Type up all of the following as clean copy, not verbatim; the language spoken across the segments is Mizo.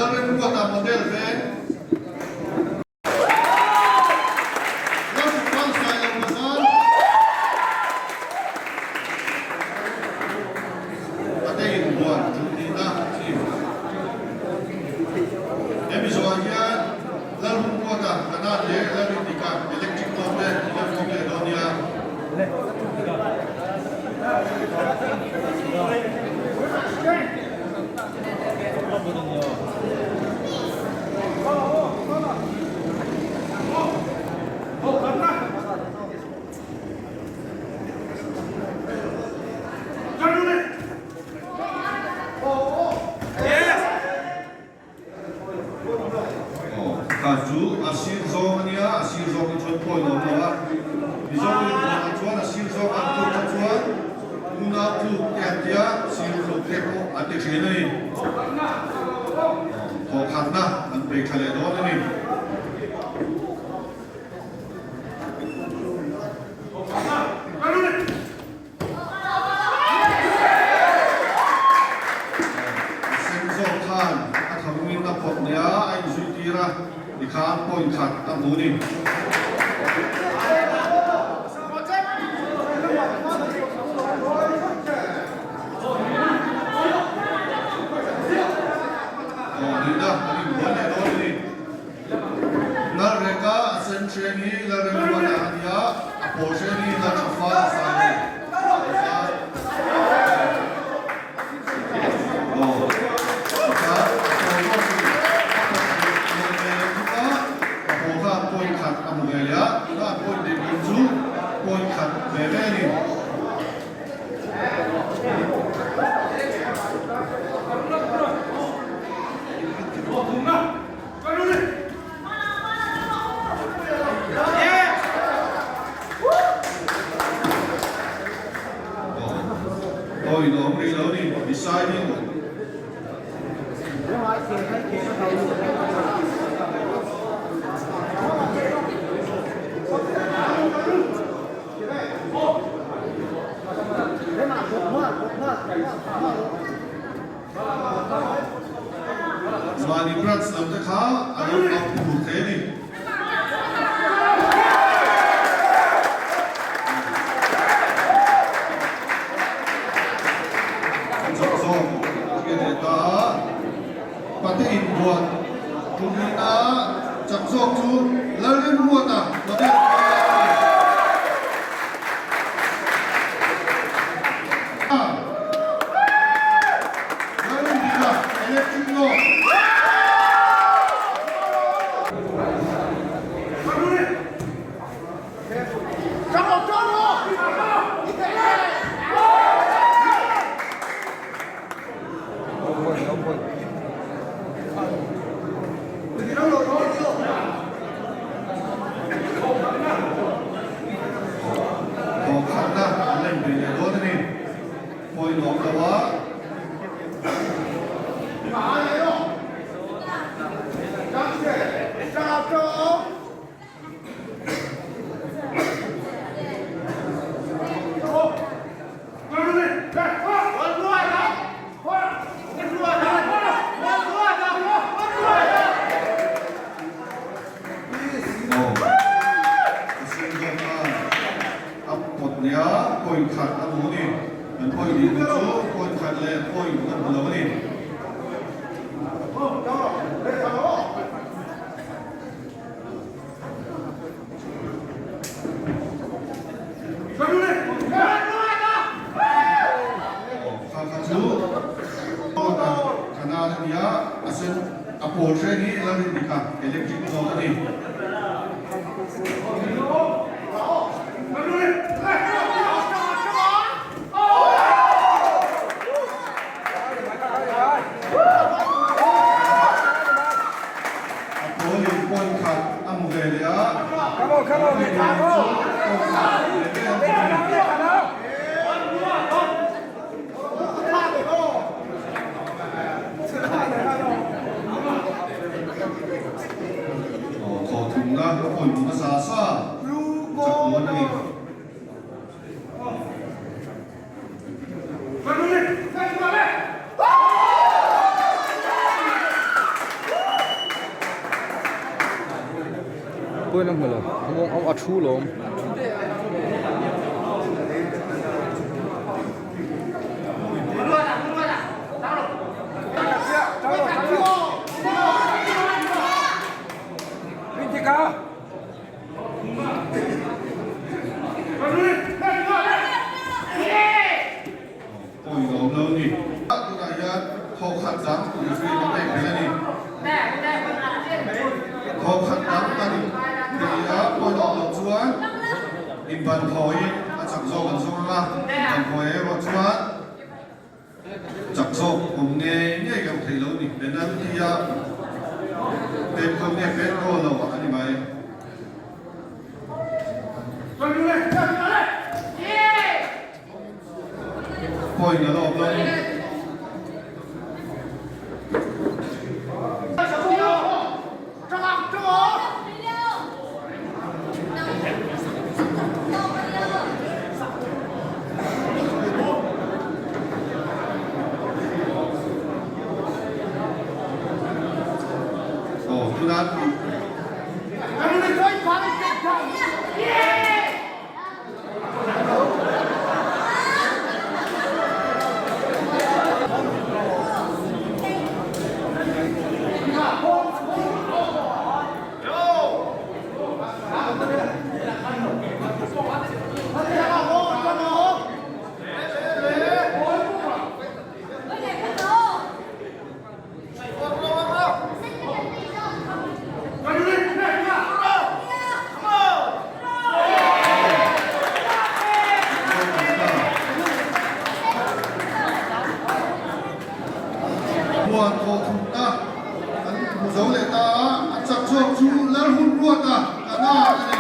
Lalremruata Model Veng. Lalhrual Sailo Bazar. Pate inbuan ṭumhnihna team. Hemi zawhah hian Lalhungruata Kanan leh Lalrindika Electric Board te an lo fawm leh dawn nia. Kha chu a sir zawng a nia, a sir zawng hi chuan pawi lo lo a, Mizo inbuanah chuan a sir zawng an tluk kha chuan unau tluk te an tia, sir tluk te pawh an ti thin a ni. Thawhkhatna an bei tha leh dawn a ni. A sen zawk khan a tharungin a pawt nia a inzui tir a, tikhan point khat a hmu ni. Aw nihna an inbuai leh dawn a ni. Lalreka a sen hreng hi Lalremruata a ni a, a pawl hreng hi Lalthafa a sai a ni. Aw, tikhan a pawl zawk hi a pawt leh leh ve leh thung a, a pawl khan point khat a hmu ve leh a, tuna a point neih tur chu point khat ve ve a ni. Aw in awm rih lo ni deciding. Mahni branch lo te kha a lo out phur thei a ni. A chak zawk a ke leh ta a, pate inbuan tumina chak zawk chu Lalrinruata Model a ni. Lalrindika Electric Law. Thawhkhatna an la inbei leh dawn a ni. Pawi lawm lo a. Aw, a sen zawk khan a pawt nia point khat a hmu a ni. Kan point dih duh chu point khat leh point a hmu lo a ni. Aw, kha kha chu point a khanan a nia, a sen a pawl hreng hi Lalrindika electric zawk a ni. A pawlin point khat a hmu ve leh a, point lian chu point khat ve ve an hmu a ni. Aw thaw thumna a point hmasa sa chak dawn a ni. Point a hmu lo, a mawng a thu lawm. Point a awm lo ni. Tunah hian thaw khat dang referee ka pek belh a ni. Thaw khat dang a ni thei a, point a awm loh chuan inban thawiin a chak zawk an zawng ang a, inban thawi erawh chuan chak zawk awm ngei ngei ka hmu thei lo ni. Penalty a pet goal nge pet goal lo a ni mai. Point a la awm lo a ni. Aw tunah. Huan thawh thumna an hmu zo leh ta a, a chak zawk chu Lalhun Ruata ka na a ni.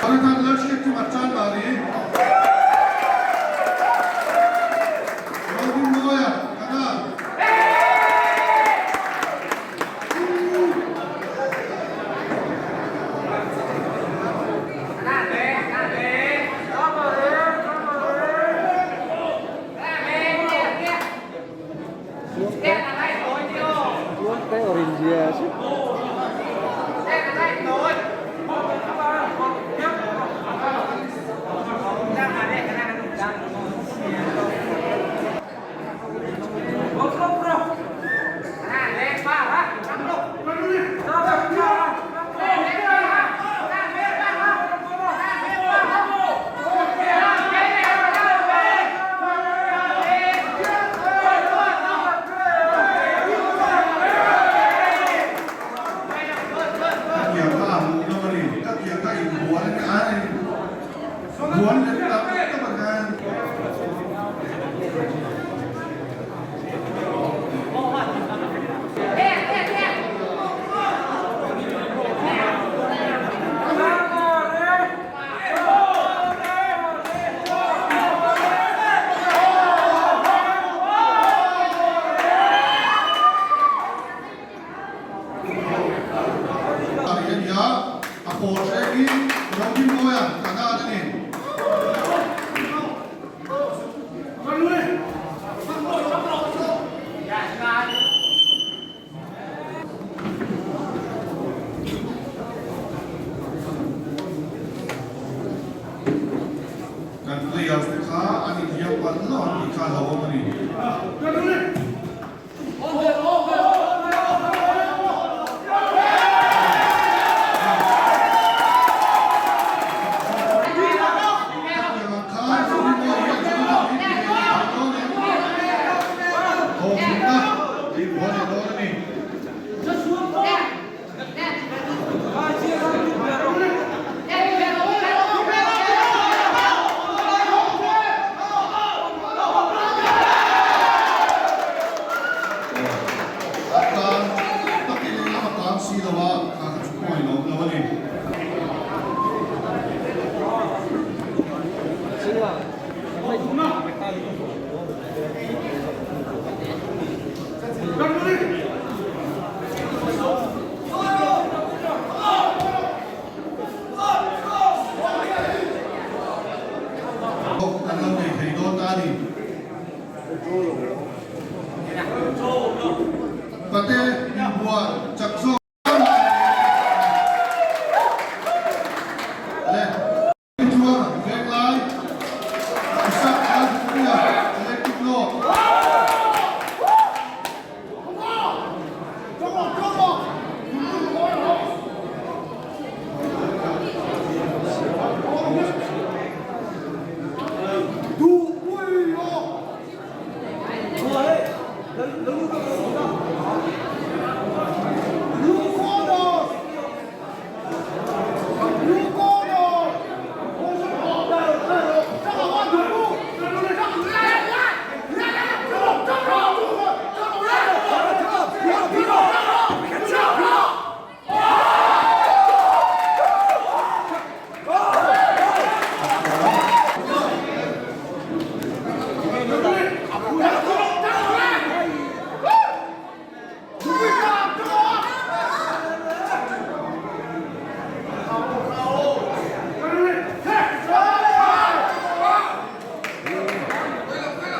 Jonathan Lalhriatchunga Chanmari. Rodinmawia ka na. Ka tiang kha a hmuh nawm a ni. Ka tiang kha inbual a ni. Bual leh tak tak a khan. A nia, a pawl hrekin Rodinmawia ka dan a ni. Kan players te kha an inhiam palh lo an tih kha a hlauhawm a ni. A tan takin a tan si lo a, kha kha chu pawi lo lo a ni. Kan lo nei thei dawn ta a ni. Pate inbual chak zawk.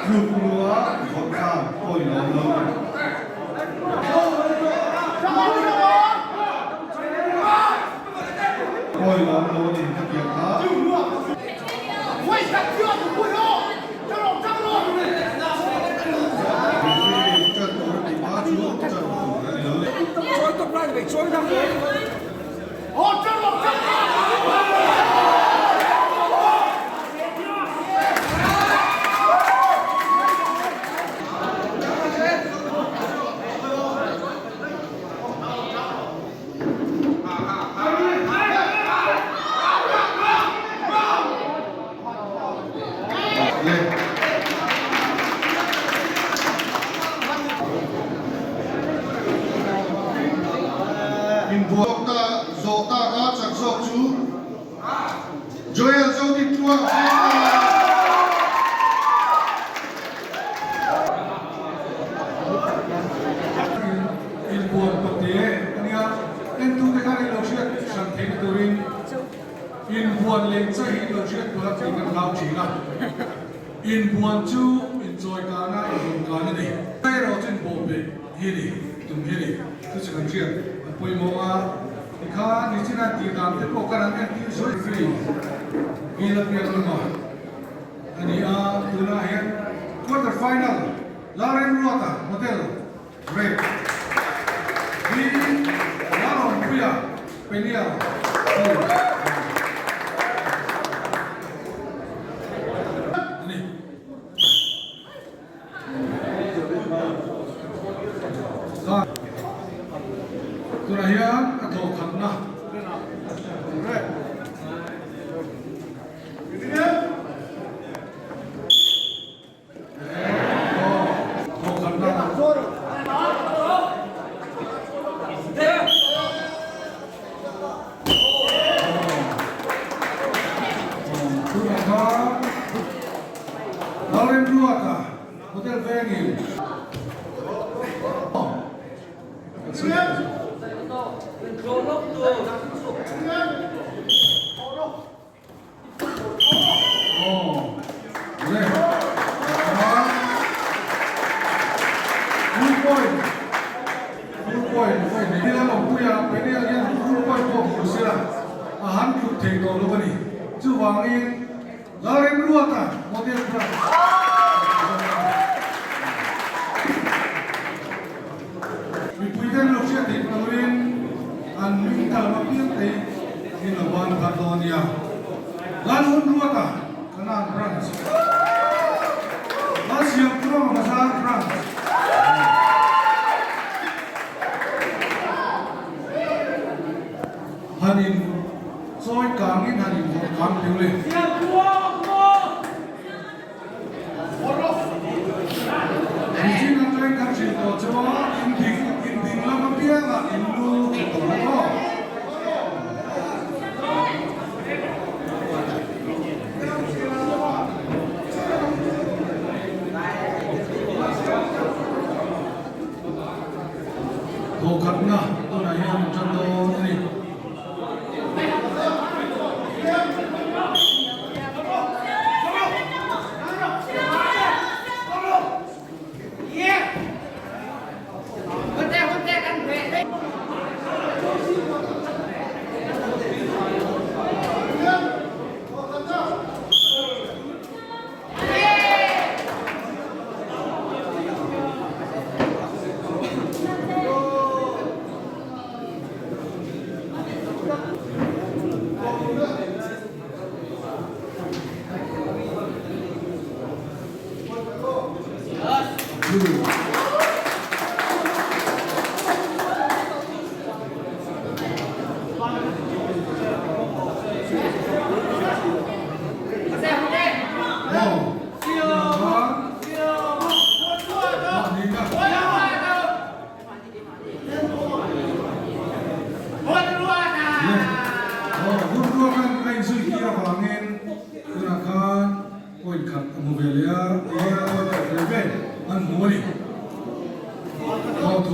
Tluk lua vawkkham point a awm lo. Point a awm lo a ni ka piang kha. Referee ṭan tur a tih hma chu ṭan tur a ni lo. Inbuatna zawh tak a chak zawk chu Joel Zodi Tluang a piang ta. Inbuan pate ania entute khan i lo hriat hran theihna turin Inbuan leh chaih hi lo hriat tur a tih kan hlau thin a, inbuan chu inchawi kana inrawn kan a ni. Erawh chu inbawhbeh hi a ni, tum hi a ni. Chu chu kan hriat a pawimawh a, tikhan nichina tih dan te pawh kan han entir sawi free Bill a piak luma a ni a, tunah hian quarter final Lalremruata Hotel Red hi Lalawmpuia Peniel School a ni. Tunah hian a thawhkhatna Hotel vengin Mipuiten lo hriat theih turin an hming kalma piang te hi lo ban thar dawn nia. Lalhunruata Kanan Branch, Lalsiamtluanga Bazar Branch. Han in chawi kangin han in vawrh kang teu le. Mihring atangin kan hrilh tawh chu a, in ding in ding lam apiangah in lu tha tawh lo aw. Thawkhatna tunah hian tan dawn a ni.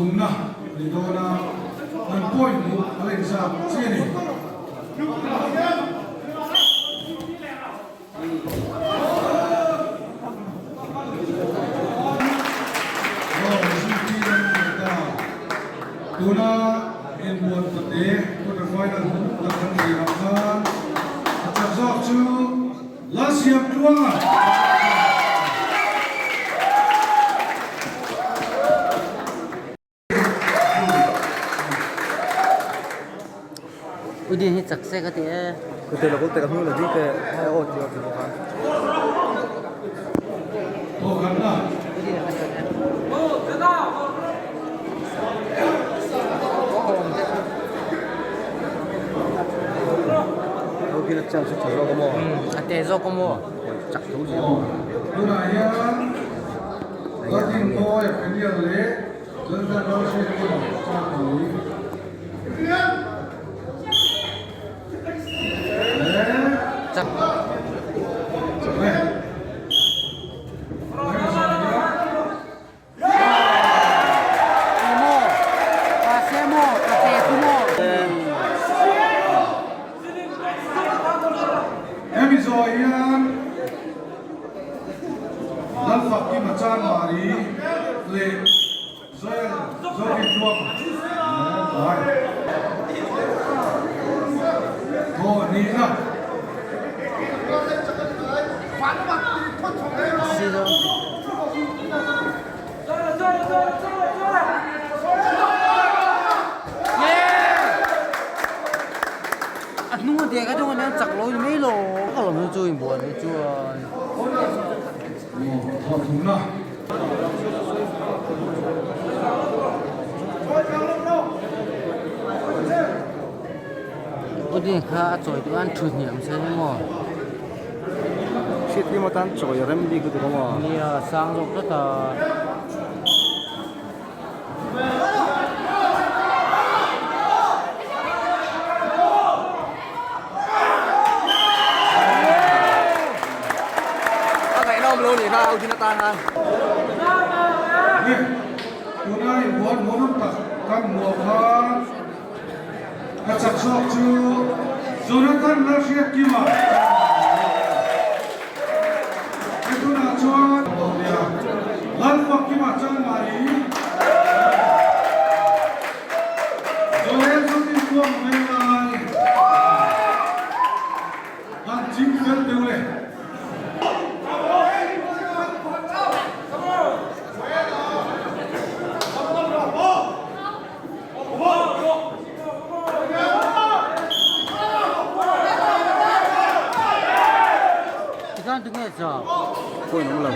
thumna ni dawn a, an point hmuh a la inzak chiah a ni. Tuna inbuan pate quarter final hmuh tak kan nei ang khan a chak zawk chu Lalsiam Tluanga. Udin hi chak se ka ti e. Kute lo te ka hnu la ding te ai aw ti aw ti bawk a. Udin kha chak e. Udin a chance tha zawk a maw? A te zawk a maw? Chak tho zel a maw? Tunah hian Latin Boy Peniel leh Jonathan Rossi chu chak pui Chak. Emaw, pa se maw, pa te chu maw. Hemi zawh hian Lalfakima Chanmari leh Joel Zorinluang tlai thawh nihna. A hnung a dek a chuan an chak lo ni mai lo ka lawm chu inbual ni chuan. Udin kha a chawi duh a an thu hniam se emaw. Hriat hlim atan chawi rem bik lutuk a maw? Nia sang zawk tlat a. A ngaihnawm lo nih kha Udin atan khan. Tuna inbual muanawm tak kan hmuh khan A chak zawk chu Jonathan Lalhriatkima he tunah chuan Lalfakima Changmari Joel Zotin Kuang Venglai an ching fel deuh le. Tikhan tunge chak? Phone awm lo.